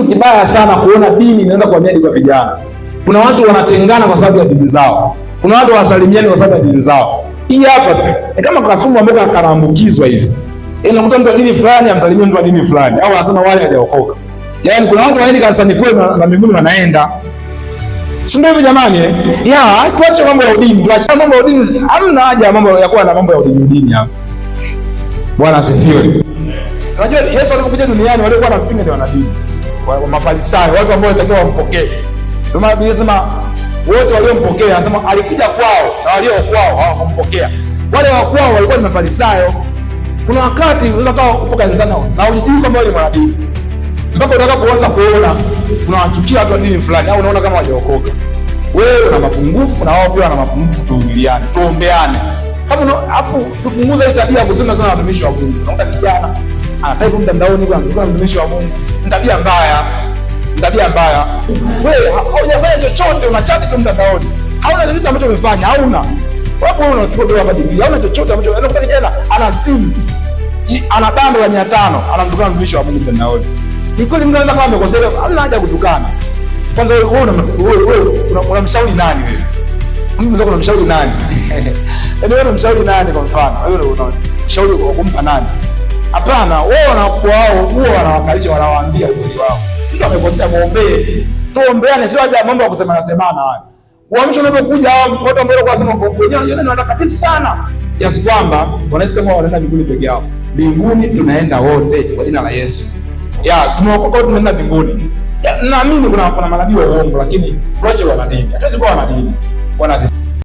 Kitu kibaya sana kuona dini inaanza kuhamia kwa vijana. Kuna watu wanatengana kwa sababu ya dini zao, kuna watu hawasalimiani kwa sababu ya dini zao. Hii hapa ni kama kasumu ambako kanaambukizwa hivi. Yaani unakuta mtu wa dini fulani amsalimie mtu wa dini fulani, au anasema wale hajaokoka. Yaani kuna watu waendi kanisani kwenu na mbinguni wanaenda. Si ndio hivyo jamani eh? Ya, tuache mambo ya udini, tuache mambo ya udini. Hamna haja ya mambo ya kuwa na mambo ya udini udini hapa. Bwana asifiwe. Unajua Yesu alipokuja duniani waliokuwa wanampinga ni wanadini. Wa Mafarisayo, watu ambao walitakiwa wampokee. Ndio maana Biblia inasema wote waliompokea, anasema alikuja kwao na walio kwao hawakumpokea. Wale wa kwao walikuwa ni Mafarisayo. Kuna wakati unaweza kuwa upo kanisani na hujijui kama wewe ni mwanadini. Mpaka utakapoanza kuona unawachukia watu wa dini fulani au unaona kama hawajaokoka. Wewe una mapungufu na wao pia wana mapungufu, tuvumiliane, tuombeane. Kama afu tupunguze ile tabia ya kusema sana watumishi wa Mungu. Unakuta kijana anataipu mtandaoni kwa mtumishi wa Mungu. Ni tabia mbaya. Ni tabia mbaya. Wewe haujafanya chochote, unachati tu mtandaoni. Hauna chochote ambacho umefanya, hauna. Wapo wewe unachukua hapa Biblia, hauna chochote ambacho unakuta kijana ana simu, ana bando la 500, anamtukana mtumishi wa Mungu mtandaoni. Ni kweli mtu anaweza kama amekosea, hamna haja kutukana. Kwanza wewe unamshauri nani wewe? Mtu unaweza unamshauri nani? Yaani wewe unamshauri nani kwa mfano? Wewe unamshauri kwa kumpa nani? Hapana, wao wanakuwa wao huwa wanawakalisha, wanawaambia ukweli wao. Mtu amekosea, muombee. Tuombeane, sio haja mambo ya kusemana semana haya. Uamsho unapokuja hao watu ambao walikuwa wanasema wenyewe ni watakatifu sana kiasi kwamba wanahisi kama wanaenda mbinguni peke yao. Mbinguni tunaenda wote kwa jina la Yesu. Ya, tumeokoka tunaenda mbinguni. Naamini kuna manabii wa uongo lakini tuache wanadini. Hatuwezi kuwa wanadini. Bwana